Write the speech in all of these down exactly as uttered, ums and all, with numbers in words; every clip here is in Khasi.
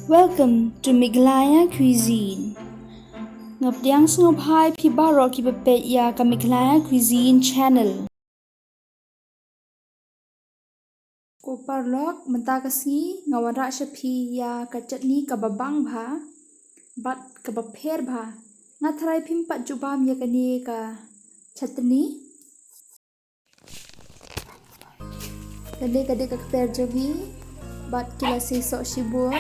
Welcome to Meghalaya Cuisine. Nga pdiang sngewbha ïa phi baroh kiba peit ïa ka Meghalaya Cuisine channel. Ko paralok, mynta ka sngi nga wanrah sha phi ïa ka chutney kaba bang bha bad kaba pher bha. Nga tharai phim pat ju bam ïa kane ka chutney. Kane ka dei ka kper jong ngi bad ki la sei soh shibun.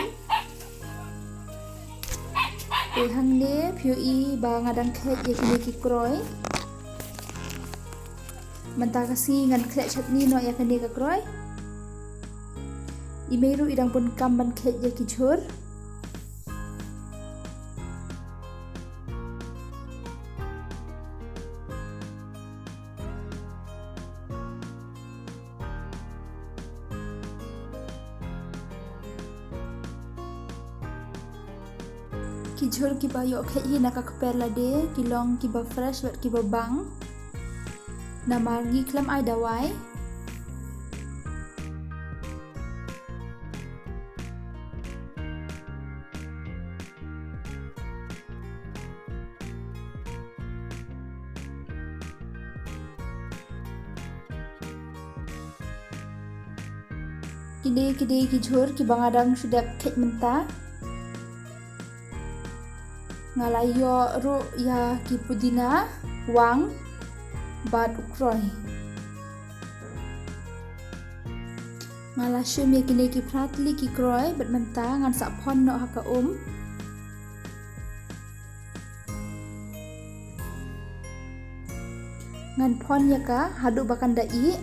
Te hangne phi ïohi ba nga dang khleh ïa kine ki kroi. Mynta ka sngi ngan khleh chutney noh ïa kane ka kroi. I mei ruh i dang bun kam ban khleh ïa ki jhur. Ki jhur kiba ïoh khleh hi na ka kper lade ki long kiba fresh bad kiba bang. Namar ngi khlem ai dawai. Kine ki dei ki jhur kiba nga dang shu dep khleh mynta. Nga la ïoh ruh ïa ki pudina, wang bad u kroi. Nga la shim ïa kine ki phra tylli ki kroi bad mynta ngan sa phon noh ha ka um. Ngan phon ïa ka haduh ba kan da ih.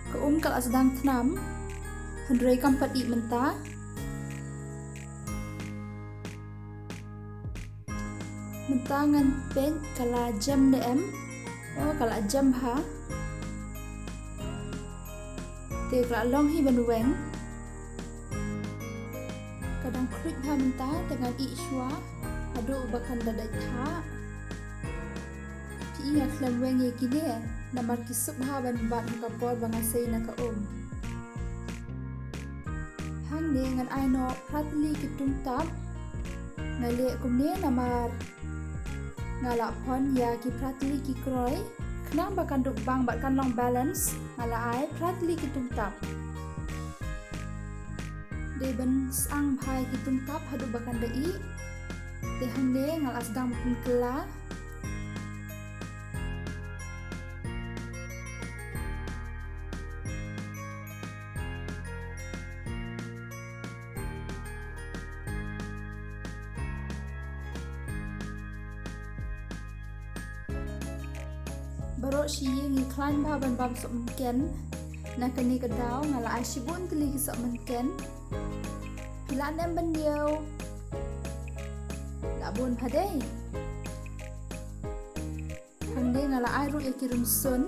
Ka um ka la sdang thnam, hynrei kam pat ih mynta. Mynta ngan peit ka la jem ne em. Oh, ka la jem bha. Te ka la long hi ban weng. Ka dang khluit bha mynta te ngan ih shuwa haduh ba kan da dait thah. Phi i nga khlem weng ïa kine namar ki suk bha ban bat ha ka por ba nga sei na ka um. Hangne ngan ai noh phra tylli ki tungtap. Nga leh kumne namar nga la phon ïa ki phra tylli ki kroi. Khnang ba kan dup bang bad kan long balance, nga la ai phra tylli ki tungtap. Dei ban syang bha ïa ki tungtap haduh ba kan da ih. Te hangne nga la sdang ban pynkylla. Baroh shi ïing ngi khlaiñ bha ban bam sohmynken. Na kane ka daw nga la ai shibun tylli ki sohmynken. Phi lah ne em ban ïew? Lah bun bha dei. Hangne nga la ai ruh ïa ki rynsun.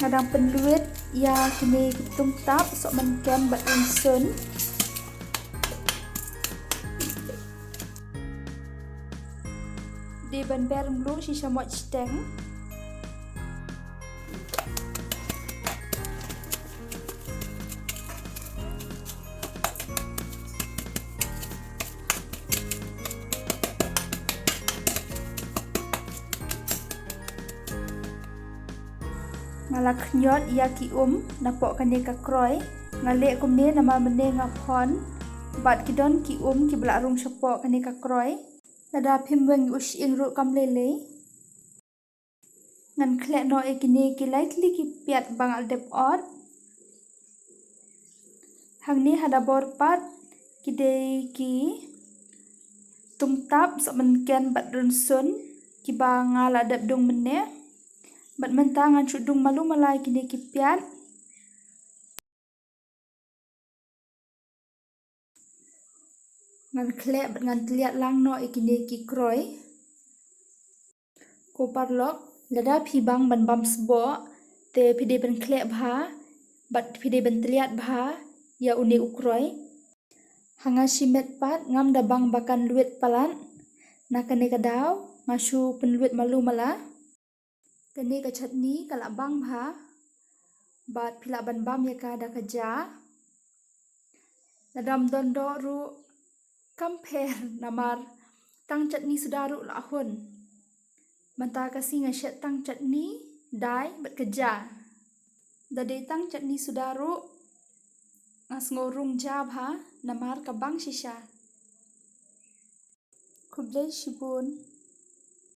Nga dang pynluit ïa kine ki tungtap sohmynken bad rynsun. Dei ban ber mluh shi shamoit shiteng. Nga la khñiot ïa ki um napoh kane ka kroi. Nga leh kumne namar mynne nga phon bad ki don ki um kiba la rung shapoh kane ka kroi. Lada phim weng u shyieng ruh kam lei lei. Ngan khleh noh ïa kine ki lai tylli ki piat ba nga la dep ot. Hangne ha dabor pat ki dei ki tungtap sohmynken bad rynsun kiba nga la dep dung mynne. Bad mynta ngan shu dung malu mala ïa kine ki piat. Ngan khleh bad ngan tylliat lang noh ïa kine ki kroi. Ko paralok, lada phi bang ban bam sboh, te phi dei ban khleh bha bad phi dei ban tylliat bha ïa une u kroi. Ha nga shimet pat ngam da bang ba kan luid palat. Na kane ka daw nga shu pynluid malu mala. Kane ka chutney ka la bang bha. Bad phi lah ban bam ïa ka da ka ja. Lada ym don doh ruh kam pher namar tang chutney soda ruh la hun. Mynta ka sngi nga shet tang chutney, dai bad ka ja. Da dei tang chutney soda ruh nga sngew rung ja bha namar ka bang shisha. Khublei shibun.